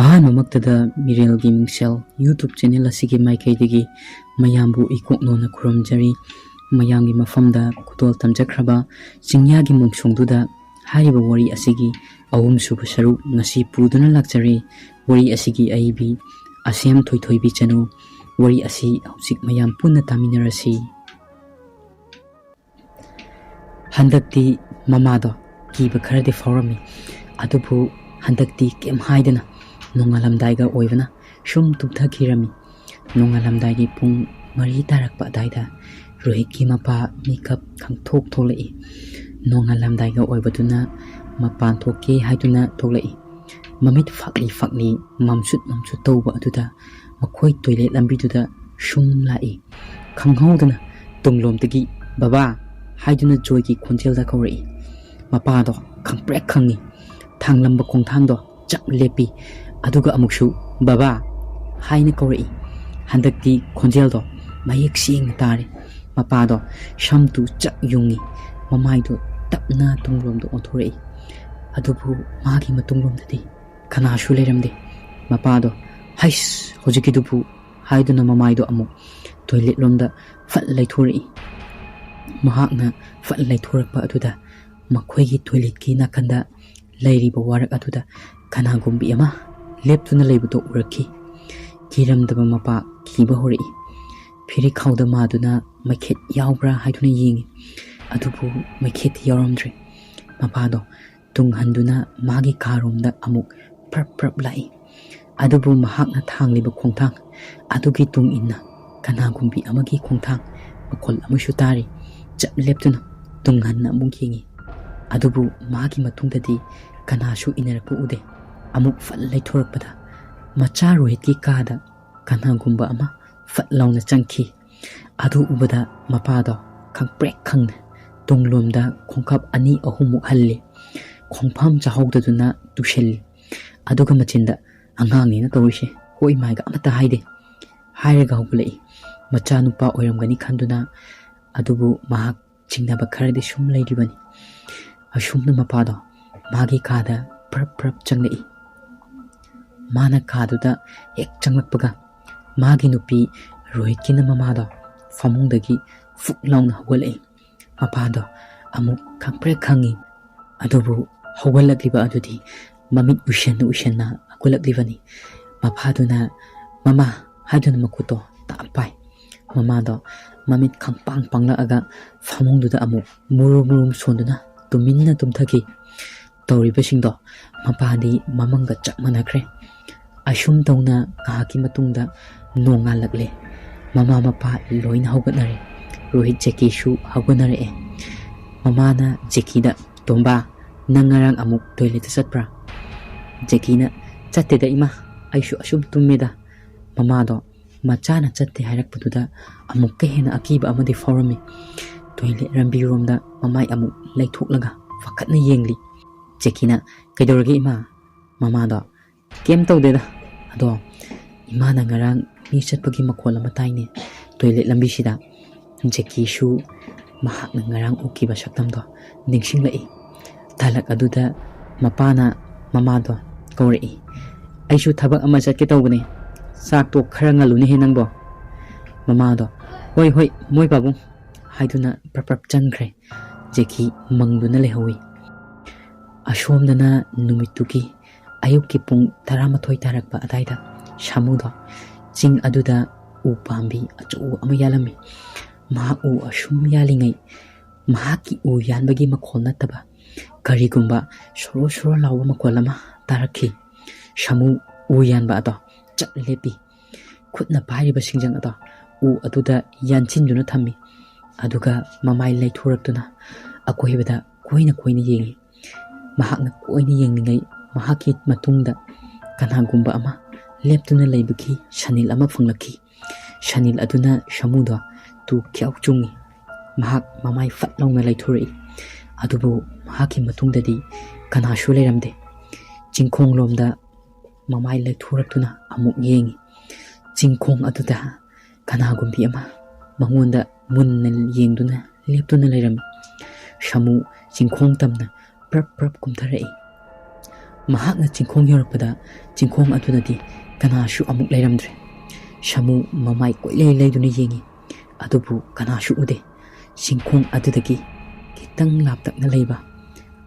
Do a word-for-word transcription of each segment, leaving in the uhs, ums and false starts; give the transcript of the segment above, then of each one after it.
ꯑꯍꯥꯟꯕꯃꯛꯇꯗ ꯃꯤꯔꯦꯜꯒꯤ ꯃꯤꯡꯁꯦꯜ YouTube channel ꯑꯁꯤꯒꯤ ꯃꯥꯏꯀꯩꯗꯒꯤ ꯃꯌꯥꯝꯕꯨ ꯏꯀꯣꯛꯅꯣꯅ ꯈꯨꯔꯨꯝꯖꯔꯤ꯫ ꯃꯌꯥꯝꯒꯤ ꯃꯐꯝꯗ ꯈꯨꯗꯣꯜ ꯇꯝꯖꯈ꯭ꯔꯕ ꯆꯤꯡꯌꯥꯒꯤ ꯃꯣꯡꯁꯣꯡꯗꯨꯗ ꯍꯥꯏꯔꯤꯕ ꯋꯥꯔꯤ ꯑꯁꯤꯒꯤ ꯑꯍꯨꯝꯁꯨꯕ ꯁꯔꯨꯛ ꯉꯁꯤ ꯄꯨꯗꯨꯅ ꯂꯥꯛꯆꯔꯤ꯫ ꯋꯥꯔꯤ ꯑꯁꯤꯒꯤ ꯑꯏꯕꯤ ꯑꯁꯦꯝ ꯊꯣꯏꯊꯣꯏꯕꯤ ꯆꯅꯨ꯫ ꯋꯥꯔꯤ ꯑꯁꯤ ꯍꯧꯖꯤꯛ ꯃꯌꯥꯝ ꯄꯨꯟꯅ ꯇꯥꯃꯤꯟꯅꯔꯁꯤ꯫ ꯍꯟꯗꯛꯇꯤ ꯃꯃꯥꯗꯣ ꯀꯤꯕ ꯈꯔꯗꯤ ꯐꯥꯎꯔꯝꯃꯤ꯫ ꯑꯗꯨꯕꯨ ꯍꯟꯗꯛꯇꯤ ꯀꯩꯝ ꯍꯥꯏꯗꯅ ꯅꯣꯡꯉꯥꯜꯂꯝꯗꯥꯏꯒ ꯑꯣꯏꯕꯅ ꯁꯨꯝ ꯇꯨꯝꯊꯈꯤꯔꯝꯃꯤ꯫ ꯅꯣꯡꯉꯥꯜꯂꯝꯗꯥꯏꯒꯤ ꯄꯨꯡ ꯃꯔꯤ ꯇꯥꯔꯛꯄ ꯑꯗꯥꯏꯗ ꯔꯣꯍꯤꯠꯀꯤ ꯃꯄꯥ ꯃꯤꯀꯞ ꯈꯪꯊꯣꯛ ꯊꯣꯛꯂꯛꯏ꯫ ꯅꯣꯡꯉꯥꯜꯂꯝꯗꯥꯏꯒ ꯑꯣꯏꯕꯗꯨꯅ ꯃꯄꯥꯟ ꯊꯣꯛꯀꯦ ꯍꯥꯏꯗꯨꯅ ꯊꯣꯛꯂꯛꯏ꯫ ꯃꯃꯤꯠ ꯐꯥꯛꯂꯤ ꯐꯥꯛꯂꯤ ꯃꯝꯁꯨꯠ ꯃꯝꯁꯨꯠ ꯇꯧꯕ ꯑꯗꯨꯗ ꯃꯈꯣꯏ ꯇꯣꯏꯂꯦꯠ ꯂꯝꯕꯤꯗꯨꯗ ꯁꯨꯝ ꯂꯥꯛꯏ꯫ ꯈꯪꯍꯧꯗꯅ ꯇꯨꯡꯂꯣꯝꯗꯒꯤ "ꯕꯕꯥ" ꯍꯥꯏꯗꯨꯅ ꯖꯣꯏꯒꯤ ꯈꯣꯟꯖꯦꯜꯗ ꯀꯧꯔꯛꯏ꯫ ꯃꯄꯥꯗꯣ ꯈꯪꯄ꯭ꯔꯦꯛ ꯈꯪꯉꯤ꯫ ꯊꯥꯡꯂꯝꯕ ꯈꯣꯡꯊꯥꯡꯗꯣ ꯆꯞ ꯂꯦꯞꯄꯤ꯫ ꯑꯗꯨꯒ ꯑꯃꯨꯛꯁꯨ "ꯕꯕꯥ" ꯍꯥꯏꯅ ꯀꯧꯔꯛꯏ꯫ ꯍꯟꯗꯛꯇꯤ ꯈꯣꯟꯖꯦꯜꯗꯣ ꯃꯌꯦꯛ ꯁꯦꯡꯅ ꯇꯥꯔꯦ꯫ ꯃꯄꯥꯗꯣ ꯁꯝꯗꯨ ꯆꯞ ꯌꯨꯡꯉꯤ꯫ ꯃꯃꯥꯏꯗꯣ ꯇꯞꯅ ꯇꯨꯡꯂꯣꯝꯗ ꯑꯣꯟꯊꯣꯔꯛꯏ꯫ ꯑꯗꯨꯕꯨ ꯃꯥꯒꯤ ꯃꯇꯨꯡꯂꯣꯝꯗꯗꯤ ꯀꯅꯥꯁꯨ ꯂꯩꯔꯝꯗꯦ꯫ ꯃꯄꯥꯗꯣ "ꯍꯩꯁ, ꯍꯧꯖꯤꯛꯀꯤꯗꯨꯕꯨ" ꯍꯥꯏꯗꯨꯅ ꯃꯃꯥꯏꯗꯣ ꯑꯃꯨꯛ ꯇꯣꯏꯂꯦꯠ ꯂꯣꯝꯗ ꯐꯠ ꯂꯩꯊꯣꯔꯛꯏ꯫ ꯃꯍꯥꯛꯅ ꯐꯠ ꯂꯩꯊꯣꯔꯛꯄ ꯑꯗꯨꯗ ꯃꯈꯣꯏꯒꯤ ꯇꯣꯏꯂꯦꯠꯀꯤ ꯅꯥꯀꯟꯗ ꯂꯩꯔꯤꯕ ꯋꯥꯔꯛ ꯑꯗꯨꯗ ꯀꯅꯥꯒꯨꯝꯕꯤ ꯑꯃ ꯂꯦꯞꯇꯨꯅ ꯂꯩꯕꯗꯣ ꯎꯔꯛꯈꯤ꯫ ꯀꯤꯔꯝꯗꯕ ꯃꯄꯥ ꯀꯤꯕ ꯍꯧꯔꯛꯏ꯫ ꯐꯤꯔꯤꯈꯥꯎꯗ ꯃꯥꯗꯨꯅ ꯃꯩꯈꯦꯠ ꯌꯥꯎꯕ꯭ꯔꯥ ꯍꯥꯏꯗꯨꯅ ꯌꯦꯡꯉꯤ꯫ ꯑꯗꯨꯕꯨ ꯃꯩꯈꯦꯠꯇꯤ ꯌꯥꯎꯔꯝꯗ꯭ꯔꯦ꯫ ꯃꯄꯥꯗꯣ ꯇꯨꯡ ꯍꯟꯗꯨꯅ ꯃꯥꯒꯤ ꯀꯥꯔꯣꯝꯗ ꯑꯃꯨꯛ ꯄ꯭ꯔꯞ ꯄ꯭ꯔꯞ ꯂꯥꯛꯏ꯫ ꯑꯗꯨꯕꯨ ꯃꯍꯥꯛꯅ ꯊꯥꯡꯂꯤꯕ ꯈꯣꯡꯊꯥꯡ ꯑꯗꯨꯒꯤ ꯇꯨꯡ ꯏꯟꯅ ꯀꯅꯥꯒꯨꯝꯕꯤ ꯑꯃꯒꯤ ꯈꯣꯡꯊꯥꯡ ꯃꯈꯣꯜ ꯑꯃꯁꯨ ꯇꯥꯔꯤ꯫ ꯆꯞ ꯂꯦꯞꯇꯨꯅ ꯇꯨꯡ ꯍꯟꯅ ꯑꯃꯨꯛ ꯌꯦꯡꯉꯤ꯫ ꯑꯗꯨꯕꯨ ꯃꯥꯒꯤ ꯃꯇꯨꯡꯗꯗꯤ ꯀꯅꯥꯁꯨ ꯏꯟꯅꯔꯛꯄ ꯎꯗꯦ꯫ ꯑꯃꯨꯛ ꯐꯠ ꯂꯩꯊꯣꯔꯛꯄꯗ ꯃꯆꯥ ꯔꯣꯍꯤꯠꯀꯤ ꯀꯥꯗ ꯀꯅꯥꯒꯨꯝꯕ ꯑꯃ ꯐꯠ ꯂꯥꯎꯅ ꯆꯪꯈꯤ꯫ ꯑꯗꯨ ꯎꯕꯗ ꯃꯄꯥꯗꯣ ꯈꯪꯄ꯭ꯔꯦꯛ ꯈꯪꯅ ꯇꯨꯡꯂꯣꯝꯗ ꯈꯣꯡꯀꯥꯞ ꯑꯅꯤ ꯑꯍꯨꯝꯃꯨꯛ ꯍꯜꯂꯤ꯫ ꯈꯣꯡꯐꯝ ꯆꯥꯍꯧꯗꯗꯨꯅ ꯇꯨꯁꯤꯜꯂꯤ꯫ ꯑꯗꯨꯒ ꯃꯆꯤꯟꯗ "ꯑꯉꯥꯡꯅꯤꯅ ꯇꯧꯔꯤꯁꯦ, ꯍꯣꯏ ꯃꯥꯏꯒ ꯑꯃꯠꯇ ꯍꯥꯏꯗꯦ" ꯍꯥꯏꯔꯒ ꯍꯧꯒꯠꯂꯛꯏ꯫ ꯃꯆꯥꯅꯨꯄꯥ ꯑꯣꯏꯔꯝꯒꯅꯤ ꯈꯟꯗꯨꯅ, ꯑꯗꯨꯕꯨ ꯃꯍꯥꯛ ꯆꯤꯡꯅꯕ ꯈꯔꯗꯤ ꯁꯨꯝ ꯂꯩꯔꯤꯕꯅꯤ꯫ ꯑꯁꯨꯝꯅ ꯃꯄꯥꯗꯣ ꯃꯥꯒꯤ ꯀꯥꯗ ꯄ꯭ꯔꯞ ꯄ꯭ꯔꯞ ꯆꯪꯂꯛꯏ꯫ ꯃꯥꯅ ꯀꯥꯗꯨꯗ ꯍꯦꯛ ꯆꯪꯂꯛꯄꯒ ꯃꯥꯒꯤ ꯅꯨꯄꯤ ꯔꯣꯍꯤꯠꯀꯤꯅ ꯃꯃꯥꯗꯣ ꯐꯃꯨꯡꯗꯒꯤ ꯐꯨꯛ ꯂꯥꯎꯅ ꯍꯧꯒꯠꯂꯛꯏ꯫ ꯃꯄꯥꯗꯣ ꯑꯃꯨꯛ ꯈꯪꯄ꯭ꯔꯦꯛ ꯈꯪꯉꯤ꯫ ꯑꯗꯨꯕꯨ ꯍꯧꯒꯠꯂꯛꯂꯤꯕ ꯑꯗꯨꯗꯤ ꯃꯃꯤꯠ ꯎꯏꯁꯟꯅ ꯎꯏꯁꯟꯅ ꯍꯧꯒꯠꯂꯛꯂꯤꯕꯅꯤ꯫ ꯃꯄꯥꯗꯨꯅ "ꯃꯃꯥ" ꯍꯥꯏꯗꯨꯅ ꯃꯈꯨꯠꯇꯣ ꯇꯥꯞ ꯄꯥꯏ꯫ ꯃꯃꯥꯗꯣ ꯃꯃꯤꯠ ꯈꯪꯄꯥꯡ ꯄꯥꯡꯂꯛꯑꯒ ꯐꯃꯨꯡꯗꯨꯗ ꯑꯃꯨꯛ ꯃꯨꯔꯨꯝ ꯃꯨꯔꯨꯝ ꯁꯣꯟꯗꯨꯅ ꯇꯨꯃꯤꯟꯅ ꯇꯨꯝꯊꯈꯤ꯫ ꯇꯧꯔꯤꯕꯁꯤꯡꯗꯣ ꯃꯄꯥꯗꯤ ꯃꯃꯪꯒ ꯆꯞ ꯃꯥꯟꯅꯈ꯭ꯔꯦ꯫ ꯑꯁꯨꯝ ꯇꯧꯅ ꯉꯥꯏꯍꯥꯛꯀꯤ ꯃꯇꯨꯡꯗ ꯅꯣꯡꯉꯥꯜꯂꯛꯂꯦ꯫ ꯃꯃꯥ ꯃꯄꯥ ꯂꯣꯏꯅ ꯍꯧꯒꯠꯅꯔꯦ꯫ ꯔꯣꯍꯤꯠ ꯖꯦꯀꯤꯁꯨ ꯍꯧꯒꯠꯅꯔꯛꯑꯦ꯫ ꯃꯃꯥꯅ ꯖꯦꯀꯤꯗ, "ꯇꯣꯝꯕꯥ, ꯅꯪ ꯉꯔꯥꯡ ꯑꯃꯨꯛ ꯇꯣꯏꯂꯦꯠꯇ ꯆꯠꯄ꯭ꯔꯥ?" ꯖꯦꯀꯤꯅ, "ꯆꯠꯇꯦꯗ ꯏꯃꯥ, ꯑꯩꯁꯨ ꯑꯁꯨꯝ ꯇꯨꯝꯃꯦꯗ꯫" ꯃꯃꯥꯗꯣ ꯃꯆꯥꯅ ꯆꯠꯇꯦ ꯍꯥꯏꯔꯛꯄꯗꯨꯗ ꯑꯃꯨꯛꯀ ꯍꯦꯟꯅ ꯑꯀꯤꯕ ꯑꯃꯗꯤ ꯐꯥꯎꯔꯝꯃꯤ꯫ ꯇꯣꯏꯂꯦꯠ ꯂꯝꯕꯤꯔꯣꯝꯗ ꯃꯃꯥꯏ ꯑꯃꯨꯛ ꯂꯩꯊꯣꯛꯂꯒ ꯄꯥꯈꯠꯅ ꯌꯦꯡꯂꯤ꯫ ꯖꯦꯀꯤꯅ, "ꯀꯩꯗꯧꯔꯒꯦ ꯏꯃꯥ?" ꯃꯃꯥꯗꯣ, "ꯀꯩꯝ ꯇꯧꯗꯦꯗ꯫ ꯑꯗꯣ ꯏꯃꯥꯅ ꯉꯔꯥꯡ ꯃꯤ ꯆꯠꯄꯒꯤ ꯃꯈꯣꯜ ꯑꯃ ꯇꯥꯏꯅꯦ ꯇꯣꯏꯂꯦꯠ ꯂꯝꯕꯤꯁꯤꯗ꯫" ꯖꯦꯀꯤꯁꯨ ꯃꯍꯥꯛꯅ ꯉꯔꯥꯡ ꯎꯈꯤꯕ ꯁꯛꯇꯝꯗꯣ ꯅꯤꯡꯁꯤꯡꯂꯛꯏ꯫ ꯇꯥꯂꯛ ꯑꯗꯨꯗ ꯃꯄꯥꯅ ꯃꯃꯥꯗꯣ ꯀꯧꯔꯛꯏ꯫ "ꯑꯩꯁꯨ ꯊꯕꯛ ꯑꯃ ꯆꯠꯀꯦ ꯇꯧꯕꯅꯦ꯫ ꯆꯥꯛꯇꯣ ꯈꯔ ꯉꯜꯂꯨꯅꯦꯍꯦ ꯅꯪꯕꯣ꯫" ꯃꯃꯥꯗꯣ, "ꯍꯣꯏ, ꯍꯣꯏ, ꯃꯣꯏ ꯄꯥꯕꯨꯡ" ꯍꯥꯏꯗꯨꯅ ꯄ꯭ꯔꯞ ꯄ꯭ꯔꯞ ꯆꯪꯈ꯭ꯔꯦ꯫ ꯖꯦꯀꯤ ꯃꯪꯗꯨꯅ ꯂꯩꯍꯧꯏ꯫ ꯑꯁꯣꯝꯗꯅ ꯅꯨꯃꯤꯠꯇꯨꯒꯤ ꯑꯌꯨꯛꯀꯤ ꯄꯨꯡ ꯇꯔꯥꯃꯥꯊꯣꯏ ꯇꯥꯔꯛꯄ ꯑꯗꯥꯏꯗ ꯁꯥꯃꯨꯗꯣ ꯆꯤꯡ ꯑꯗꯨꯗ ꯎ ꯄꯥꯝꯕꯤ ꯑꯆꯧꯕ ꯑꯃ ꯌꯥꯜꯂꯝꯃꯤ꯫ ꯃꯍꯥꯛ ꯎ ꯑꯁꯨꯝ ꯌꯥꯜꯂꯤꯉꯩ ꯃꯍꯥꯛꯀꯤ ꯎ ꯌꯥꯟꯕꯒꯤ ꯃꯈꯣꯜ ꯅꯠꯇꯕ ꯀꯔꯤꯒꯨꯝꯕ ꯁꯣꯔꯣ ꯁꯣꯔꯣ ꯂꯥꯎꯕ ꯃꯈꯣꯜ ꯑꯃ ꯇꯥꯔꯛꯈꯤ꯫ ꯁꯥꯃꯨ ꯎ ꯌꯥꯟꯕ ꯑꯗꯣ ꯆꯞ ꯂꯦꯞꯄꯤ꯫ ꯈꯨꯠꯅ ꯄꯥꯏꯔꯤꯕ ꯁꯤꯡꯖꯪ ꯑꯗꯣ ꯎ ꯑꯗꯨꯗ ꯌꯥꯟꯁꯤꯟꯗꯨꯅ ꯊꯝꯃꯤ꯫ ꯑꯗꯨꯒ ꯃꯃꯥꯏ ꯂꯩꯊꯣꯔꯛꯇꯨꯅ ꯑꯀꯣꯏꯕꯗ ꯀꯣꯏꯅ ꯀꯣꯏꯅ ꯌꯦꯡꯉꯤ꯫ ꯃꯍꯥꯛꯅ ꯀꯣꯏꯅ ꯌꯦꯡꯂꯤꯉꯩ ꯃꯍꯥꯛꯀꯤ ꯃꯇꯨꯡꯗ ꯀꯅꯥꯒꯨꯝꯕ ꯑꯃ ꯂꯦꯞꯇꯨꯅ ꯂꯩꯕꯒꯤ ꯁꯅꯤꯜ ꯑꯃ ꯐꯪꯂꯛꯈꯤ꯫ ꯁꯅꯤꯜ ꯑꯗꯨꯅ ꯁꯥꯃꯨꯗꯣ ꯇꯨ ꯈ꯭ꯌꯥꯎ ꯆꯨꯡꯉꯤ꯫ ꯃꯍꯥꯛ ꯃꯃꯥꯏ ꯐꯠ ꯂꯥꯎꯅ ꯂꯩꯊꯣꯔꯛꯏ꯫ ꯑꯗꯨꯕꯨ ꯃꯍꯥꯛꯀꯤ ꯃꯇꯨꯡꯗꯗꯤ ꯀꯅꯥꯁꯨ ꯂꯩꯔꯝꯗꯦ꯫ ꯆꯤꯡꯈꯣꯡꯂꯣꯝꯗ ꯃꯃꯥꯏ ꯂꯩꯊꯣꯔꯛꯇꯨꯅ ꯑꯃꯨꯛ ꯌꯦꯡꯉꯤ꯫ ꯆꯤꯡꯈꯣꯡ ꯑꯗꯨꯗ ꯀꯅꯥꯒꯨꯝꯕꯤ ꯑꯃ ꯃꯉꯣꯟꯗ ꯃꯨꯟꯅ ꯌꯦꯡꯗꯨꯅ ꯂꯦꯞꯇꯨꯅ ꯂꯩꯔꯝꯃꯤ꯫ ꯁꯥꯃꯨ ꯆꯤꯡꯈꯣꯡ ꯇꯝꯅ ꯄ꯭ꯔꯞ ꯄ꯭ꯔꯞ ꯀꯨꯝꯊꯔꯛꯏ꯫ ꯃꯍꯥꯛꯅ ꯆꯤꯡꯈꯣꯡ ꯌꯧꯔꯛꯄꯗ ꯆꯤꯡꯈꯣꯡ ꯑꯗꯨꯗꯗꯤ ꯀꯅꯥꯁꯨ ꯑꯃꯨꯛ ꯂꯩꯔꯝꯗ꯭ꯔꯦ꯫ ꯁꯥꯃꯨ ꯃꯃꯥꯏ ꯀꯣꯏꯂꯩ ꯂꯩꯗꯨꯅ ꯌꯦꯡꯉꯤ, ꯑꯗꯨꯕꯨ ꯀꯅꯥꯁꯨ ꯎꯗꯦ꯫ ꯆꯤꯡꯈꯣꯡ ꯑꯗꯨꯗꯒꯤ ꯈꯤꯇꯪ ꯂꯥꯞꯇꯛꯅ ꯂꯩꯕ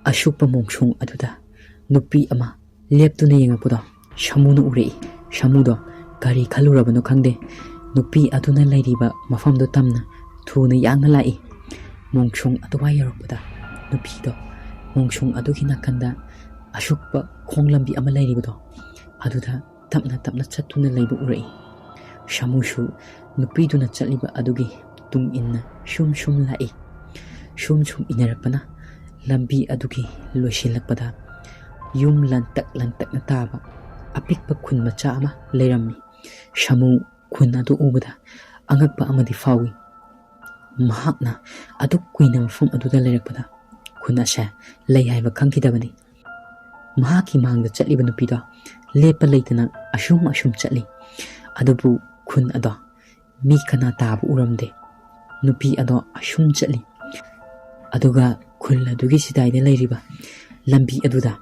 ꯑꯁꯨꯛꯄ ꯃꯣꯡꯁꯣꯡ ꯑꯗꯨꯗ ꯅꯨꯄꯤ ꯑꯃ ꯂꯦꯞꯇꯨꯅ ꯌꯦꯡꯉꯛꯄꯗꯣ ꯁꯥꯃꯨꯅ ꯎꯔꯛꯏ꯫ ꯁꯥꯃꯨꯗꯣ ꯀꯔꯤ ꯈꯜꯂꯨꯔꯕꯅꯣ ꯈꯪꯗꯦ, ꯅꯨꯄꯤ ꯑꯗꯨꯅ ꯂꯩꯔꯤꯕ ꯃꯐꯝꯗꯨ ꯇꯝꯅ ꯊꯨꯅ ꯌꯥꯡꯅ ꯂꯥꯛꯏ꯫ ꯃꯣꯡꯁꯣꯡ ꯑꯗꯨꯋꯥꯏ ꯌꯧꯔꯛꯄꯗ ꯅꯨꯄꯤꯗꯣ ꯃꯣꯡꯁꯣꯡ ꯑꯗꯨꯒꯤ ꯅꯥꯀꯟꯗ ꯑꯁꯨꯛꯄ ꯈꯣꯡ ꯂꯝꯕꯤ ꯑꯃ ꯂꯩꯔꯤꯕꯗꯣ ꯑꯗꯨꯗ ꯇꯞꯅ ꯇꯞꯅ ꯆꯠꯇꯨꯅ ꯂꯩꯕ ꯎꯔꯛꯏ꯫ ꯁꯥꯃꯨꯁꯨ ꯅꯨꯄꯤꯗꯨꯅ ꯆꯠꯂꯤꯕ ꯑꯗꯨꯒꯤ ꯇꯨꯡ ꯏꯟꯅ ꯁꯨꯝ ꯁꯨꯝ ꯂꯥꯛꯏ꯫ ꯁꯨꯝ ꯁꯨꯝ ꯏꯟꯅꯔꯛꯄꯅ ꯂꯝꯕꯤ ꯑꯗꯨꯒꯤ ꯂꯣꯏꯁꯤꯜꯂꯛꯄꯗ ꯌꯨꯝ ꯂꯟꯇꯛ ꯂꯟꯇꯛꯅ ꯇꯥꯕ ꯑꯄꯤꯛꯄ ꯈꯨꯟ ꯃꯆꯥ ꯑꯃ ꯂꯩꯔꯝꯃꯤ꯫ ꯁꯥꯃꯨ ꯈꯨꯟ ꯑꯗꯨ ꯎꯕꯗ ꯑꯉꯛꯄ ꯑꯃꯗꯤ ꯐꯥꯎꯏ꯫ ꯃꯍꯥꯛꯅ ꯑꯗꯨꯛ ꯀꯨꯏꯅ ꯃꯐꯝ ꯑꯗꯨꯗ ꯂꯩꯔꯛꯄꯗ ꯈꯨꯟ ꯑꯁꯦ ꯂꯩ ꯍꯥꯏꯕ ꯈꯪꯈꯤꯗꯕꯅꯤ꯫ ꯃꯍꯥꯛꯀꯤ ꯃꯥꯡꯗ ꯆꯠꯂꯤꯕ ꯅꯨꯄꯤꯗꯣ ꯂꯦꯞꯄ ꯂꯩꯇꯅ ꯑꯁꯨꯝ ꯑꯁꯨꯝ ꯆꯠꯂꯤ꯫ ꯑꯗꯨꯕꯨ ꯈꯨꯟ ꯑꯗꯣ ꯃꯤ ꯀꯅꯥ ꯇꯥꯕ ꯎꯔꯝꯗꯦ꯫ ꯅꯨꯄꯤ ꯑꯗꯣ ꯑꯁꯨꯝ ꯆꯠꯂꯤ꯫ ꯑꯗꯨꯒ ꯈꯨꯜ ꯑꯗꯨꯒꯤ ꯆꯤꯗꯥꯏꯗ ꯂꯩꯔꯤꯕ ꯂꯝꯕꯤ ꯑꯗꯨꯗ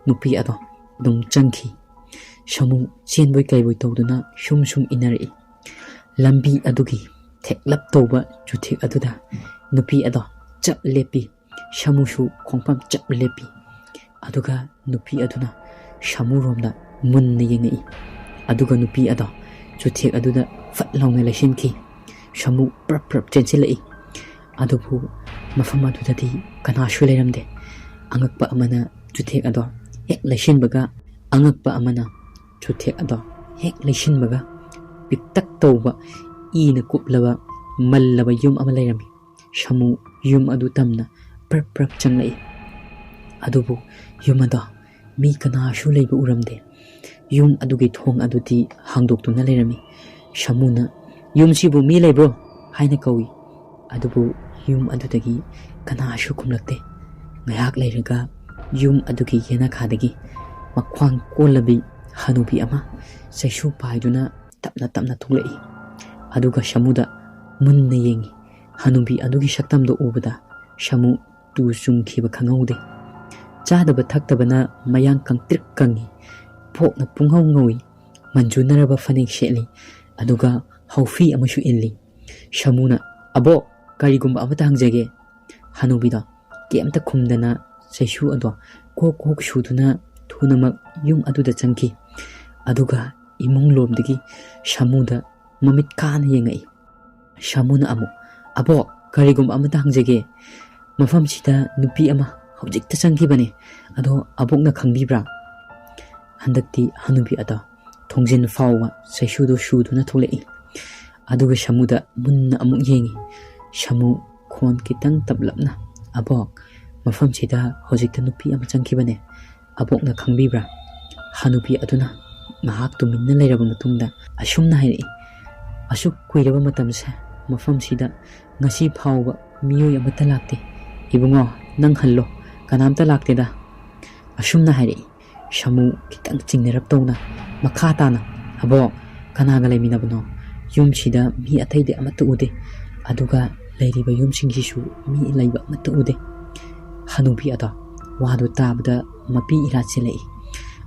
ꯅꯨꯄꯤ ꯑꯗꯣ ꯑꯗꯨꯝ ꯆꯪꯈꯤ꯫ ꯁꯥꯃꯨ ꯆꯦꯟꯕꯣꯏ ꯀꯩꯕꯣꯏ ꯇꯧꯗꯨꯅ ꯁꯨꯝ ꯁꯨꯝ ꯏꯟꯅꯔꯛꯏ꯫ ꯂꯝꯕꯤ ꯑꯗꯨꯒꯤ ꯊꯦꯛꯂꯞ ꯇꯧꯕ ꯆꯨꯊꯦꯛ ꯑꯗꯨꯗ ꯅꯨꯄꯤ ꯑꯗꯣ ꯆꯞ ꯂꯦꯞꯄꯤ꯫ ꯁꯥꯃꯨꯁꯨ ꯈꯣꯡꯐꯝ ꯆꯞ ꯂꯦꯞꯄꯤ꯫ ꯑꯗꯨꯒ ꯅꯨꯄꯤ ꯑꯗꯨꯅ ꯁꯥꯃꯨꯔꯣꯝꯗ ꯃꯨꯟꯅ ꯌꯦꯡꯉꯛꯏ꯫ ꯑꯗꯨꯒ ꯅꯨꯄꯤ ꯑꯗꯣ ꯆꯨꯊꯦꯛ ꯑꯗꯨꯗ ꯐꯠ ꯂꯥꯎꯅ ꯂꯩꯁꯤꯟꯈꯤ꯫ ꯁꯥꯃꯨ ꯄ꯭ꯔꯞ ꯄ꯭ꯔꯞ ꯆꯦꯟꯁꯤꯜꯂꯛꯏ꯫ ꯑꯗꯨꯕꯨ ꯃꯐꯝ ꯑꯗꯨꯗꯗꯤ ꯀꯅꯥꯁꯨ ꯂꯩꯔꯝꯗꯦ꯫ ꯑꯉꯛꯄ ꯑꯃꯅ ꯆꯨꯊꯦꯛ ꯑꯗꯣ ꯍꯦꯛ ꯂꯩꯁꯤꯟꯕꯒ, ꯑꯉꯛꯄ ꯑꯃꯅ ꯆꯨꯊꯦꯛ ꯑꯗꯣ ꯍꯦꯛ ꯂꯩꯁꯤꯟꯕꯒ, ꯄꯤꯛꯇꯛ ꯇꯧꯕ ꯏꯅ ꯀꯨꯞꯂꯕ ꯃꯜꯂꯕ ꯌꯨꯝ ꯑꯃ ꯂꯩꯔꯝꯃꯤ꯫ ꯁꯥꯃꯨ ꯌꯨꯝ ꯑꯗꯨ ꯇꯝꯅ ꯄ꯭ꯔꯞ ꯄ꯭ꯔꯞ ꯆꯪꯂꯛꯏ꯫ ꯑꯗꯨꯕꯨ ꯌꯨꯝ ꯑꯗꯣ ꯃꯤ ꯀꯅꯥꯁꯨ ꯂꯩꯕ ꯎꯔꯝꯗꯦ꯫ ꯌꯨꯝ ꯑꯗꯨꯒꯤ ꯊꯣꯡ ꯑꯗꯨꯗꯤ ꯍꯥꯡꯗꯣꯛꯇꯨꯅ ꯂꯩꯔꯝꯃꯤ꯫ ꯁꯥꯃꯨꯅ, "ꯌꯨꯝꯁꯤꯕꯨ ꯃꯤ ꯂꯩꯕ꯭ꯔꯣ?" ꯍꯥꯏꯅ ꯀꯧꯏ꯫ ꯑꯗꯨꯕꯨ ꯌꯨꯝ ꯑꯗꯨꯗꯒꯤ ꯀꯅꯥꯁꯨ ꯈꯨꯝꯂꯛꯇꯦ꯫ ꯉꯥꯏꯍꯥꯛ ꯂꯩꯔꯒ ꯌꯨꯝ ꯑꯗꯨꯒꯤ ꯌꯦꯅꯈꯥꯗꯒꯤ ꯃꯈ꯭ꯋꯥꯡ ꯀꯣꯜꯂꯕꯤ ꯍꯅꯨꯕꯤ ꯑꯃ ꯆꯩꯁꯨ ꯄꯥꯏꯗꯨꯅ ꯇꯞꯅ ꯇꯞꯅ ꯊꯣꯛꯂꯛꯏ꯫ ꯑꯗꯨꯒ ꯁꯥꯃꯨꯗ ꯃꯨꯟꯅ ꯌꯦꯡꯉꯤ꯫ ꯍꯅꯨꯕꯤ ꯑꯗꯨꯒꯤ ꯁꯛꯇꯝꯗꯨ ꯎꯕꯗ ꯁꯥꯃꯨ ꯇꯨ ꯆꯨꯡꯈꯤꯕ ꯈꯪꯍꯧꯗꯦ꯫ ꯆꯥꯗꯕ ꯊꯛꯇꯕꯅ ꯃꯌꯥꯡ ꯀꯪꯇ꯭ꯔꯤꯛ ꯀꯪꯉꯤ꯫ ꯄꯣꯛꯅ ꯄꯨꯡꯍꯧ ꯉꯧꯏ꯫ ꯃꯟꯖꯨꯅꯔꯕ ꯐꯅꯦꯛ ꯁꯦꯠꯂꯤ꯫ ꯑꯗꯨꯒ ꯍꯧꯐꯤ ꯑꯃꯁꯨ ꯏꯜꯂꯤ꯫ ꯁꯥꯃꯨꯅ, "ꯑꯕꯣꯛ, ꯀꯔꯤꯒꯨꯝꯕ ꯑꯃꯇ ꯍꯪꯖꯒꯦ꯫" ꯍꯅꯨꯕꯤꯗꯣ ꯀꯩꯝꯇ ꯈꯨꯝꯗꯅ ꯆꯩꯁꯨ ꯑꯗꯣ ꯀꯣꯛ ꯀꯣꯛ ꯁꯨꯗꯨꯅ ꯊꯨꯅꯃꯛ ꯌꯨꯝ ꯑꯗꯨꯗ ꯆꯪꯈꯤ꯫ ꯑꯗꯨꯒ ꯏꯃꯨꯡ ꯂꯣꯝꯗꯒꯤ ꯁꯥꯃꯨꯗ ꯃꯃꯤꯠ ꯀꯥꯅ ꯌꯦꯡꯉꯛꯏ꯫ ꯁꯥꯃꯨꯅ ꯑꯃꯨꯛ, "ꯑꯕꯣꯛ, ꯀꯔꯤꯒꯨꯝꯕ ꯑꯃꯇ ꯍꯪꯖꯒꯦ꯫ ꯃꯐꯝꯁꯤꯗ ꯅꯨꯄꯤ ꯑꯃ ꯍꯧꯖꯤꯛꯇ ꯆꯪꯈꯤꯕꯅꯦ꯫ ꯑꯗꯣ ꯑꯕꯣꯛꯅ ꯈꯪꯕꯤꯕ꯭ꯔꯥ?" ꯍꯟꯗꯛꯇꯤ ꯍꯅꯨꯕꯤ ꯑꯗꯣ ꯊꯣꯡꯖꯤꯟ ꯐꯥꯎꯕ ꯆꯩꯁꯨꯗꯣ ꯁꯨꯗꯨꯅ ꯊꯣꯛꯂꯛꯏ꯫ ꯑꯗꯨꯒ ꯁꯥꯃꯨꯗ ꯃꯨꯟꯅ ꯑꯃꯨꯛ ꯌꯦꯡꯉꯤ꯫ ꯁꯥꯃꯨ ꯈꯣꯟ ꯈꯤꯇꯪ ꯇꯞꯂꯞꯅ, "ꯑꯕꯣꯛ, ꯃꯐꯝꯁꯤꯗ ꯍꯧꯖꯤꯛꯇ ꯅꯨꯄꯤ ꯑꯃ ꯆꯪꯈꯤꯕꯅꯦ꯫ ꯑꯕꯣꯛꯅ ꯈꯪꯕꯤꯕ꯭ꯔꯥ?" ꯍꯅꯨꯕꯤ ꯑꯗꯨꯅ ꯉꯥꯏꯍꯥꯛ ꯇꯨꯃꯤꯟꯅ ꯂꯩꯔꯕ ꯃꯇꯨꯡꯗ ꯑꯁꯨꯝꯅ ꯍꯥꯏꯔꯛꯏ, "ꯑꯁꯨꯛ ꯀꯨꯏꯔꯕ ꯃꯇꯝꯁꯦ ꯃꯐꯝꯁꯤꯗ ꯉꯁꯤ ꯐꯥꯎꯕ ꯃꯤꯑꯣꯏ ꯑꯃꯠꯇ ꯂꯥꯛꯇꯦ꯫ ꯏꯕꯨꯡꯉꯣ, ꯅꯪ ꯍꯜꯂꯣ, ꯀꯅꯥꯝꯇ ꯂꯥꯛꯇꯦꯗ꯫" ꯑꯁꯨꯝꯅ ꯍꯥꯏꯔꯛꯏ꯫ ꯁꯥꯃꯨ ꯈꯤꯇꯪ ꯆꯤꯡꯅꯔꯞ ꯇꯧꯅ ꯃꯈꯥ ꯇꯥꯅ, "ꯑꯕꯣꯛ, ꯀꯅꯥꯒ ꯂꯩꯃꯤꯟꯅꯕꯅꯣ? ꯌꯨꯝꯁꯤꯗ ꯃꯤ ꯑꯇꯩꯗꯤ ꯑꯃꯠꯇ ꯎꯗꯦ꯫ ꯑꯗꯨꯒ ꯂꯩꯔꯤꯕ ꯌꯨꯝꯁꯤꯡꯁꯤꯁꯨ ꯃꯤ ꯂꯩꯕ ꯑꯃꯠꯇ ꯎꯗꯦ꯫" ꯍꯅꯨꯕꯤ ꯑꯗꯣ ꯋꯥꯗꯨ ꯇꯥꯕꯗ ꯃꯄꯤ ꯏꯔꯥ ꯆꯦꯜꯂꯛꯏ꯫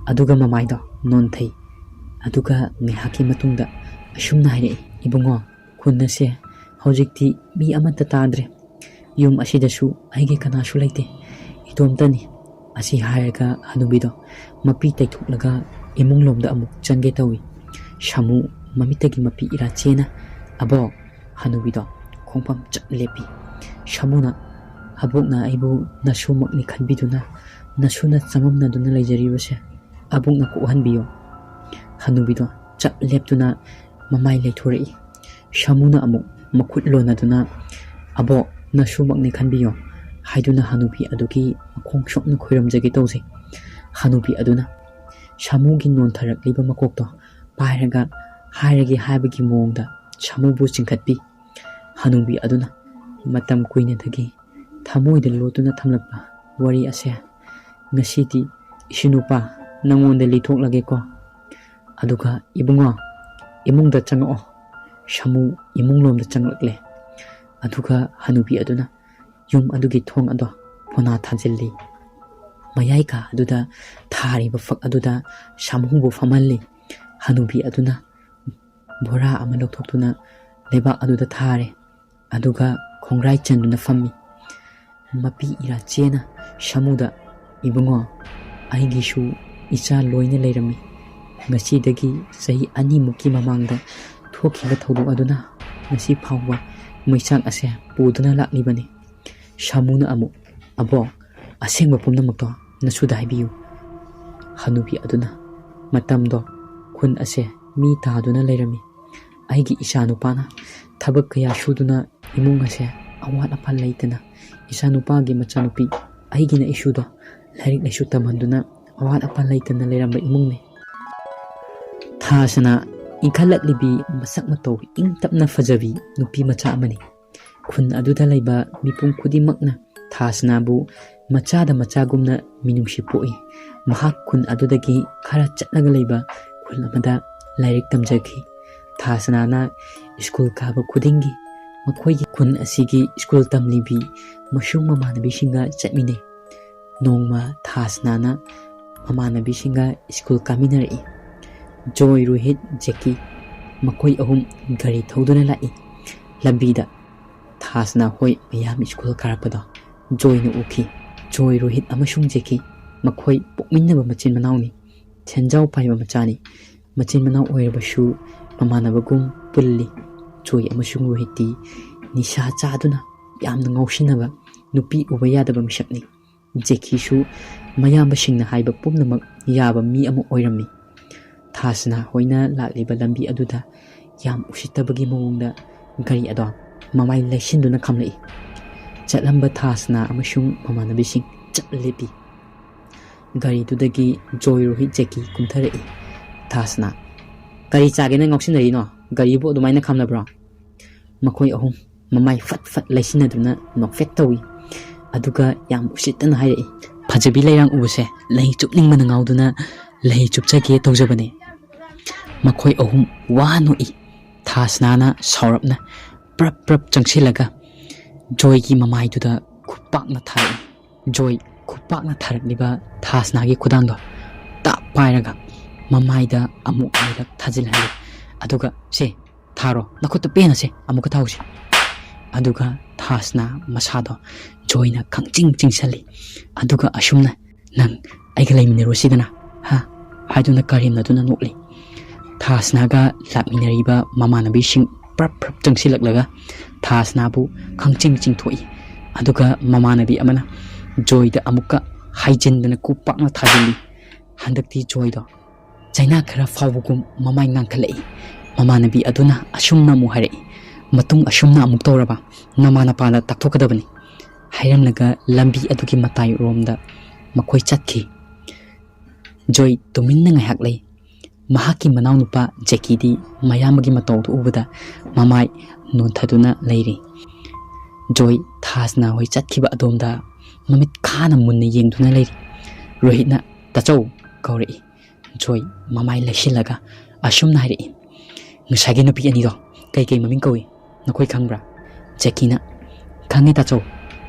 ꯑꯗꯨꯒ ꯃꯃꯥꯏꯗꯣ ꯅꯣꯟꯊꯩ꯫ ꯑꯗꯨꯒ ꯉꯥꯏꯍꯥꯛꯀꯤ ꯃꯇꯨꯡꯗ ꯑꯁꯨꯝꯅ ꯍꯥꯏꯔꯛꯏ, "ꯏꯕꯨꯡꯉꯣ, ꯈꯨꯟ ꯑꯁꯦ ꯍꯧꯖꯤꯛꯇꯤ ꯃꯤ ꯑꯃꯠꯇ ꯇꯥꯗ꯭ꯔꯦ꯫ ꯌꯨꯝ ꯑꯁꯤꯗꯁꯨ ꯑꯩꯒꯤ ꯀꯅꯥꯁꯨ ꯂꯩꯇꯦ꯫ ꯏꯇꯣꯝꯇꯅꯤ꯫" ꯑꯁꯤ ꯍꯥꯏꯔꯒ ꯍꯅꯨꯕꯤꯗꯣ ꯃꯄꯤ ꯇꯩꯊꯣꯛꯂꯒ ꯏꯃꯨꯡ ꯂꯣꯝꯗ ꯑꯃꯨꯛ ꯆꯪꯒꯦ ꯇꯧꯏ꯫ ꯁꯥꯃꯨ ꯃꯃꯤꯠꯇꯒꯤ ꯃꯄꯤ ꯏꯔꯥ ꯆꯦꯅ, "ꯑꯕꯣꯛ꯫" ꯍꯅꯨꯕꯤꯗꯣ ꯈꯣꯡꯐꯝ ꯆꯞ ꯂꯦꯞꯄꯤ꯫ ꯁꯥꯃꯨꯅ, "ꯑꯕꯣꯛꯅ ꯑꯩꯕꯨ ꯅꯁꯨꯃꯛꯅꯤ ꯈꯟꯕꯤꯗꯨꯅ ꯅꯁꯨꯅ ꯆꯃꯝꯅꯗꯨꯅ ꯂꯩꯖꯔꯤꯕꯁꯦ ꯑꯕꯣꯛꯅ ꯀꯣꯛꯍꯟꯕꯤꯌꯨ꯫" ꯍꯅꯨꯕꯤꯗꯣ ꯆꯞ ꯂꯦꯞꯇꯨꯅ ꯃꯃꯥꯏ ꯂꯩꯊꯣꯔꯛꯏ꯫ ꯁꯥꯃꯨꯅ ꯑꯃꯨꯛ ꯃꯈꯨꯠ ꯂꯣꯟꯅꯗꯨꯅ, "ꯑꯕꯣꯛ, ꯅꯁꯨꯃꯛꯅꯤ ꯈꯟꯕꯤꯌꯣ" ꯍꯥꯏꯗꯨꯅ ꯍꯅꯨꯕꯤ ꯑꯗꯨꯒꯤ ꯃꯈꯣꯡ ꯁꯣꯛꯅ ꯈꯣꯏꯔꯝꯖꯒꯦ ꯇꯧꯖꯩ꯫ ꯍꯅꯨꯕꯤ ꯑꯗꯨꯅ ꯁꯥꯃꯨꯒꯤ ꯅꯣꯟꯊꯔꯛꯂꯤꯕ ꯃꯀꯣꯛꯇꯣ ꯄꯥꯏꯔꯒ ꯍꯥꯏꯔꯒꯦ ꯍꯥꯏꯕꯒꯤ ꯃꯑꯣꯡꯗ ꯁꯥꯃꯨꯕꯨ ꯆꯤꯡꯈꯠꯄꯤ꯫ ꯍꯅꯨꯕꯤ ꯑꯗꯨꯅ ꯃꯇꯝ ꯀꯨꯏꯅꯗꯒꯤ ꯊꯃꯣꯏꯗ ꯂꯣꯠꯇꯨꯅ ꯊꯝꯂꯛꯄ ꯋꯥꯔꯤ ꯑꯁꯦ ꯉꯁꯤꯗꯤ ꯏꯁꯨ ꯅꯨꯄꯥ ꯅꯪꯉꯣꯟꯗ ꯂꯤꯊꯣꯛꯂꯒꯦꯀꯣ꯫ ꯑꯗꯨꯒ ꯏꯕꯨꯡꯉꯣ, ꯏꯃꯨꯡꯗ ꯆꯪꯉꯛꯑꯣ꯫ ꯁꯥꯃꯨ ꯏꯃꯨꯡ ꯂꯣꯝꯗ ꯆꯪꯂꯛꯂꯦ꯫ ꯑꯗꯨꯒ ꯍꯅꯨꯕꯤ ꯑꯗꯨꯅ ꯌꯨꯝ ꯑꯗꯨꯒꯤ ꯊꯣꯡ ꯑꯗꯣ ꯐꯣꯅꯥ ꯊꯥꯖꯤꯜꯂꯤ꯫ ꯃꯌꯥꯏ ꯀꯥ ꯑꯗꯨꯗ ꯊꯥꯔꯤꯕ ꯐꯛ ꯑꯗꯨꯗ ꯁꯥꯃꯨꯕꯨ ꯐꯝꯍꯜꯂꯤ꯫ ꯍꯅꯨꯕꯤ ꯑꯗꯨꯅ ꯕꯣꯔꯥ ꯑꯃ ꯂꯧꯊꯣꯛꯇꯨꯅ ꯂꯩꯕꯥꯛ ꯑꯗꯨꯗ ꯊꯥꯔꯦ꯫ ꯑꯗꯨꯒ ꯈꯣꯡꯒ꯭ꯔꯥꯏ ꯆꯟꯗꯨꯅ ꯐꯝꯃꯤ꯫ ꯃꯄꯤ ꯏꯔꯥꯆꯦꯅ ꯁꯥꯃꯨꯗ, "ꯏꯕꯨꯡꯉꯣ, ꯑꯩꯒꯤꯁꯨ ꯏꯆꯥ ꯂꯣꯏꯅ ꯂꯩꯔꯝꯃꯤ꯫ ꯉꯁꯤꯗꯒꯤ ꯆꯍꯤ ꯑꯅꯤꯃꯨꯛꯀꯤ ꯃꯃꯥꯡꯗ ꯊꯣꯛꯈꯤꯕ ꯊꯧꯗꯣꯛ ꯑꯗꯨꯅ ꯉꯁꯤ ꯐꯥꯎꯕ ꯃꯩꯆꯥꯛ ꯑꯁꯦ ꯄꯨꯗꯨꯅ ꯂꯥꯛꯂꯤꯕꯅꯤ꯫" ꯁꯥꯃꯨꯅ ꯑꯃꯨꯛ, "ꯑꯕꯣꯛ, ꯑꯁꯦꯡꯕ ꯄꯨꯝꯅꯃꯛꯇꯣ ꯅꯁꯨꯗ ꯍꯥꯏꯕꯤꯌꯨ꯫" ꯍꯅꯨꯕꯤ ꯑꯗꯨꯅ, "ꯃꯇꯝꯗꯣ ꯈꯨꯟ ꯑꯁꯦ ꯃꯤ ꯇꯥꯗꯨꯅ ꯂꯩꯔꯝꯃꯤ꯫ ꯑꯩꯒꯤ ꯏꯆꯥ ꯅꯨꯄꯥꯅ ꯊꯕꯛ ꯀꯌꯥ ꯁꯨꯗꯨꯅ ꯏꯃꯨꯡ ꯑꯁꯦ ꯑꯋꯥꯠ ꯑꯄꯥ ꯂꯩꯇꯅ, ꯏꯆꯥ ꯅꯨꯄꯥꯒꯤ ꯃꯆꯥꯅꯨꯄꯤ ꯑꯩꯒꯤꯅ ꯏꯁꯨꯗꯣ ꯂꯥꯏꯔꯤꯛ ꯂꯥꯏꯁꯨ ꯇꯝꯍꯟꯗꯨꯅ ꯑꯋꯥꯠ ꯑꯄꯥ ꯂꯩꯇꯅ ꯂꯩꯔꯝꯕ ꯏꯃꯨꯡꯅꯤ꯫" ꯊꯥꯁꯅꯥ ꯏꯟꯈꯠꯂꯛꯂꯤꯕꯤ ꯃꯁꯛ ꯃꯇꯧ ꯏꯪ ꯇꯞꯅ ꯐꯖꯕꯤ ꯅꯨꯄꯤ ꯃꯆꯥ ꯑꯃꯅꯤ꯫ ꯈꯨꯟ ꯑꯗꯨꯗ ꯂꯩꯕ ꯃꯤꯄꯨꯝ ꯈꯨꯗꯤꯡꯃꯛꯅ ꯊꯥꯁꯅꯥꯕꯨ ꯃꯆꯥꯗ ꯃꯆꯥꯒꯨꯝꯅ ꯃꯤꯅꯨꯡꯁꯤ ꯄꯣꯛꯏ꯫ ꯃꯍꯥꯛ ꯈꯨꯟ ꯑꯗꯨꯗꯒꯤ ꯈꯔ ꯆꯠꯂꯒ ꯂꯩꯕ ꯈꯨꯜ ꯑꯃꯗ ꯂꯥꯏꯔꯤꯛ ꯇꯝꯖꯈꯤ꯫ ꯊꯥꯁꯅꯥꯅ ꯁ꯭ꯀꯨꯜ ꯀꯥꯕ ꯈꯨꯗꯤꯡꯒꯤ ꯃꯈꯣꯏꯒꯤ ꯈꯨꯟ ꯑꯁꯤꯒꯤ ꯁ꯭ꯀꯨꯜ ꯇꯝꯂꯤꯕꯤ ꯃꯁꯨꯡ ꯃꯃꯥꯟꯅꯕꯤꯁꯤꯡꯒ ꯆꯠꯃꯤꯟꯅꯩ꯫ ꯅꯣꯡꯃ ꯊꯥꯁꯅꯥꯅ ꯃꯃꯥꯟꯅꯕꯤꯁꯤꯡꯒ ꯁ꯭ꯀꯨꯜ ꯀꯥꯃꯤꯟꯅꯔꯛꯏ꯫ ꯖꯣꯏ, ꯔꯣꯍꯤꯠ, ꯖꯦꯀꯤ ꯃꯈꯣꯏ ꯑꯍꯨꯝ ꯒꯥꯔꯤ ꯊꯧꯗꯨꯅ ꯂꯥꯛꯏ꯫ ꯂꯝꯕꯤꯗ ꯊꯥꯁꯅꯥ ꯍꯣꯏ ꯃꯌꯥꯝ ꯁ꯭ꯀꯨꯜ ꯀꯥꯔꯛꯄꯗꯣ ꯖꯣꯏꯅ ꯎꯈꯤ꯫ ꯖꯣꯏ, ꯔꯣꯍꯤꯠ ꯑꯃꯁꯨꯡ ꯖꯦꯀꯤ ꯃꯈꯣꯏ ꯄꯣꯛꯃꯤꯟꯅꯕ ꯃꯆꯤꯟ ꯃꯅꯥꯎꯅꯤ꯫ ꯁꯦꯟꯖꯥꯎ ꯄꯥꯏꯕ ꯃꯆꯥꯅꯤ꯫ ꯃꯆꯤꯟ ꯃꯅꯥꯎ ꯑꯣꯏꯔꯕꯁꯨ ꯃꯃꯥꯟꯅꯕꯒꯨꯝ ꯄꯨꯜꯂꯤ꯫ ꯖꯣꯏ ꯑꯃꯁꯨꯡ ꯔꯣꯍꯤꯠꯇꯤ ꯅꯤꯁꯥ ꯆꯥꯗꯨꯅ ꯌꯥꯝꯅ ꯉꯥꯎꯁꯤꯟꯅꯕ, ꯅꯨꯄꯤ ꯎꯕ ꯌꯥꯗꯕ ꯃꯤꯁꯛꯅꯤ꯫ ꯖꯦꯀꯤꯁꯨ ꯃꯌꯥꯝꯕꯁꯤꯡꯅ ꯍꯥꯏꯕ ꯄꯨꯝꯅꯃꯛ ꯌꯥꯕ ꯃꯤ ꯑꯃ ꯑꯣꯏꯔꯝꯃꯤ꯫ ꯊꯥꯁꯅꯥ ꯍꯣꯏꯅ ꯂꯥꯛꯂꯤꯕ ꯂꯝꯕꯤ ꯑꯗꯨꯗ ꯌꯥꯝ ꯎꯁꯤꯠꯇꯕꯒꯤ ꯃꯑꯣꯡꯗ ꯒꯥꯔꯤ ꯑꯗꯣ ꯃꯃꯥꯏ ꯂꯩꯁꯤꯟꯗꯨꯅ ꯈꯥꯝꯂꯛꯏ꯫ ꯆꯠꯂꯝꯕ ꯊꯥꯁꯅꯥ ꯑꯃꯁꯨꯡ ꯃꯃꯥꯟꯅꯕꯤꯁꯤꯡ ꯆꯞ ꯂꯦꯞꯄꯤ꯫ ꯒꯥꯔꯤꯗꯨꯗꯒꯤ ꯖꯣꯏ, ꯔꯣꯍꯤꯠ, ꯖꯦꯀꯤ ꯀꯨꯝꯊꯔꯛꯏ꯫ ꯊꯥꯁꯅꯥ, "ꯀꯔꯤ ꯆꯥꯒꯦꯅ ꯉꯥꯎꯁꯤꯟꯅꯔꯤꯅꯣ? ꯒꯥꯔꯤꯕꯨ ꯑꯗꯨꯃꯥꯏꯅ ꯈꯥꯝꯅꯕ꯭ꯔꯣ?" ꯃꯈꯣꯏ ꯑꯍꯨꯝ ꯃꯃꯥꯏ ꯐꯠ ꯐꯠ ꯂꯩꯁꯤꯟꯅꯗꯨꯅ ꯅꯣꯛꯐꯦꯠ ꯇꯧꯏ꯫ ꯑꯗꯨꯒ ꯌꯥꯝ ꯎꯁꯤꯠꯇꯅ ꯍꯥꯏꯔꯛꯏ, "ꯐꯖꯕꯤ ꯂꯩꯔꯥꯡ ꯎꯕꯁꯦ ꯂꯩ ꯆꯨꯞꯅꯤꯡꯕꯅ ꯉꯥꯎꯗꯨꯅ ꯂꯩ ꯆꯨꯞꯆꯒꯦ ꯇꯧꯖꯕꯅꯦ꯫" ꯃꯈꯣꯏ ꯑꯍꯨꯝ ꯋꯥ ꯅꯣꯛꯏ꯫ ꯊꯥꯁꯅꯥꯅ ꯁꯥꯎꯔꯞꯅ ꯄ꯭ꯔꯞ ꯄ꯭ꯔꯞ ꯆꯪꯁꯤꯜꯂꯒ ꯖꯣꯏꯒꯤ ꯃꯃꯥꯏꯗꯨꯗ ꯈꯨꯄꯥꯛꯅ ꯊꯥꯔꯛꯏ꯫ ꯖꯣꯏ ꯈꯨꯄꯥꯛꯅ ꯊꯥꯔꯛꯂꯤꯕ ꯊꯥꯁꯅꯥꯒꯤ ꯈꯨꯗꯥꯡꯗꯣ ꯇꯥꯞ ꯄꯥꯏꯔꯒ ꯃꯃꯥꯏꯗ ꯑꯃꯨꯛ ꯑꯅꯤꯔꯛ ꯊꯥꯖꯤꯜꯍꯜꯂꯤ꯫ ꯑꯗꯨꯒ, "ꯁꯦ, ꯊꯥꯔꯣ, ꯅꯈꯨꯠꯇ ꯄꯦꯟꯅ ꯁꯦ, ꯑꯃꯨꯛꯀ ꯊꯥꯎꯁꯦ"꯫ ꯑꯗꯨꯒ ꯊꯥꯁꯅꯥ ꯃꯁꯥꯗꯣ ꯖꯣꯏꯅ ꯈꯪꯆꯤꯡ ꯆꯤꯡꯁꯜꯂꯤ꯫ ꯑꯗꯨꯒ ꯑꯁꯨꯝꯅ, "ꯅꯪ ꯑꯩꯒ ꯂꯩꯃꯤꯟꯅꯔꯨꯁꯤꯗꯅ, ꯍꯥ?" ꯍꯥꯏꯗꯨꯅ ꯀꯔꯦꯝꯅꯗꯨꯅ ꯅꯣꯛꯂꯤ꯫ ꯊꯥꯁꯅꯥꯒ ꯂꯥꯛꯃꯤꯟꯅꯔꯤꯕ ꯃꯃꯥꯟꯅꯕꯤꯁꯤꯡ ꯄ꯭ꯔꯞ ꯄ꯭ꯔꯞ ꯆꯪꯁꯤꯜꯂꯛꯂꯒ ꯊꯥꯁꯅꯥꯕꯨ ꯈꯪꯆꯤꯡ ꯆꯤꯡꯊꯣꯛꯏ꯫ ꯑꯗꯨꯒ ꯃꯃꯥꯟꯅꯕꯤ ꯑꯃꯅ ꯖꯣꯏꯗ ꯑꯃꯨꯛꯀ ꯍꯥꯏꯖꯤꯟꯗꯅ ꯈꯨꯄꯥꯛꯅ ꯊꯥꯖꯤꯜꯂꯤ꯫ ꯍꯟꯗꯛꯇꯤ ꯖꯣꯏꯗꯣ ꯆꯩꯅꯥ ꯈꯔ ꯐꯥꯎꯕꯒꯨꯝ ꯃꯃꯥꯏ ꯉꯥꯡꯈꯠꯂꯛꯏ꯫ ꯃꯃꯥꯟꯅꯕꯤ ꯑꯗꯨꯅ ꯑꯁꯨꯝꯅ ꯑꯃꯨꯛ ꯍꯥꯏꯔꯛꯏ, "ꯃꯇꯨꯡ ꯑꯁꯨꯝꯅ ꯑꯃꯨꯛ ꯇꯧꯔꯕ, ꯅꯃꯥ ꯅꯄꯥꯗ ꯇꯥꯛꯊꯣꯛꯀꯗꯕꯅꯤ"꯫ ꯍꯥꯏꯔꯝꯂꯒ ꯂꯝꯕꯤ ꯑꯗꯨꯒꯤ ꯃꯇꯥꯏꯔꯣꯝꯗ ꯃꯈꯣꯏ ꯆꯠꯈꯤ꯫ ꯖꯣꯏ ꯇꯨꯃꯤꯟꯅ ꯉꯥꯏꯍꯥꯛ ꯂꯩ꯫ ꯃꯍꯥꯛꯀꯤ ꯃꯅꯥꯎꯅꯨꯄꯥ ꯖꯦꯀꯤꯗꯤ ꯃꯌꯥꯝꯕꯒꯤ ꯃꯇꯧꯗꯨ ꯎꯕꯗ ꯃꯃꯥꯏ ꯅꯣꯟꯊꯗꯨꯅ ꯂꯩꯔꯤ꯫ ꯖꯣꯏ ꯊꯥꯁꯅꯥ ꯍꯣꯏ ꯆꯠꯈꯤꯕ ꯑꯗꯣꯝꯗ ꯃꯃꯤꯠ ꯈꯥꯅ ꯃꯨꯟꯅ ꯌꯦꯡꯗꯨꯅ ꯂꯩꯔꯤ꯫ ꯔꯣꯍꯤꯠꯅ "ꯇꯥꯆꯧ" ꯀꯧꯔꯛꯏ꯫ ꯖꯣꯏ ꯃꯃꯥꯏ ꯂꯩꯁꯤꯜꯂꯒ ꯑꯁꯨꯝꯅ ꯍꯥꯏꯔꯛꯏ, "ꯉꯁꯥꯏꯒꯤ ꯅꯨꯄꯤ ꯑꯅꯤꯗꯣ ꯀꯩ ꯀꯩ ꯃꯃꯤꯡ ꯀꯧꯏ? ꯅꯈꯣꯏ ꯈꯪꯕ꯭ꯔꯥ?" ꯖꯦꯀꯤꯅ, "ꯈꯪꯉꯦ ꯇꯥꯆꯧ,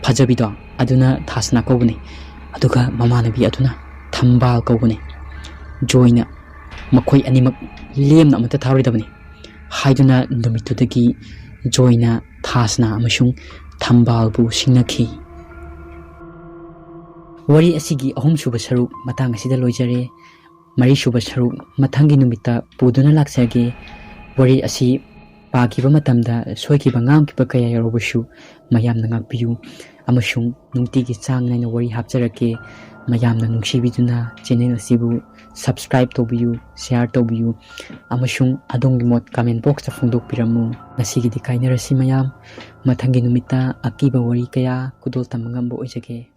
ꯐꯖꯕꯤꯗꯣ ꯑꯗꯨꯅ ꯊꯥꯁꯅꯥ ꯀꯧꯕꯅꯦ, ꯑꯗꯨꯒ ꯃꯃꯥꯟꯅꯕꯤ ꯑꯗꯨꯅ ꯊꯝꯕꯥꯜ ꯀꯧꯕꯅꯦ"꯫ ꯖꯣꯏꯅ "ꯃꯈꯣꯏ ꯑꯅꯤꯃꯛ ꯂꯦꯝꯅ ꯑꯃꯠꯇ ꯊꯥꯔꯣꯏꯗꯕꯅꯤ" ꯍꯥꯏꯗꯨꯅ ꯅꯨꯃꯤꯠꯇꯨꯗꯒꯤ ꯖꯣꯏꯅ ꯊꯥꯁꯅꯥ ꯑꯃꯁꯨꯡ ꯊꯝꯕꯥꯜꯕꯨ ꯁꯤꯡꯅꯈꯤ꯫ ꯋꯥꯔꯤ ꯑꯁꯤꯒꯤ ꯑꯍꯨꯝꯁꯨꯕ ꯁꯔꯨꯛ ꯃꯇꯥꯡ ꯑꯁꯤꯗ ꯂꯣꯏꯖꯔꯦ꯫ ꯃꯔꯤꯁꯨꯕ ꯁꯔꯨꯛ ꯃꯊꯪꯒꯤ ꯅꯨꯃꯤꯠꯇ ꯄꯨꯗꯨꯅ ꯂꯥꯛꯆꯒꯦ꯫ ꯋꯥꯔꯤ ꯑꯁꯤ ꯄꯥꯈꯤꯕ ꯃꯇꯝꯗ ꯁꯣꯏꯈꯤꯕ ꯉꯥꯡꯈꯤꯕ ꯀꯌꯥ ꯌꯥꯎꯔꯕꯁꯨ ꯃꯌꯥꯝꯅ ꯉꯥꯛꯄꯤꯌꯨ, ꯑꯃꯁꯨꯡ ꯅꯨꯡꯇꯤꯒꯤ ꯆꯥꯡ ꯅꯥꯏꯅ ꯋꯥꯔꯤ ꯍꯥꯞꯆꯔꯛꯀꯦ꯫ ꯃꯌꯥꯝꯅ ꯅꯨꯡꯁꯤꯕꯤꯗꯨꯅ channel ꯑꯁꯤꯕꯨ subscribe ꯇꯧꯕꯤꯌꯨ, share ꯇꯧꯕꯤꯌꯨ, ꯑꯃꯁꯨꯡ ꯑꯗꯣꯝꯒꯤ ꯃꯣꯠ comment box ꯇ ꯐꯣꯡꯗꯣꯛꯄꯤꯔꯝꯃꯨ꯫ ꯉꯁꯤꯒꯤꯗꯤ ꯀꯥꯏꯅꯔꯁꯤ ꯃꯌꯥꯝ꯫ ꯃꯊꯪꯒꯤ ꯅꯨꯃꯤꯠꯇ ꯑꯀꯤꯕ ꯋꯥꯔꯤ ꯀꯌꯥ ꯈꯨꯗꯣꯜ ꯇꯝꯕ ꯉꯝꯕ ꯑꯣꯏꯖꯒꯦ꯫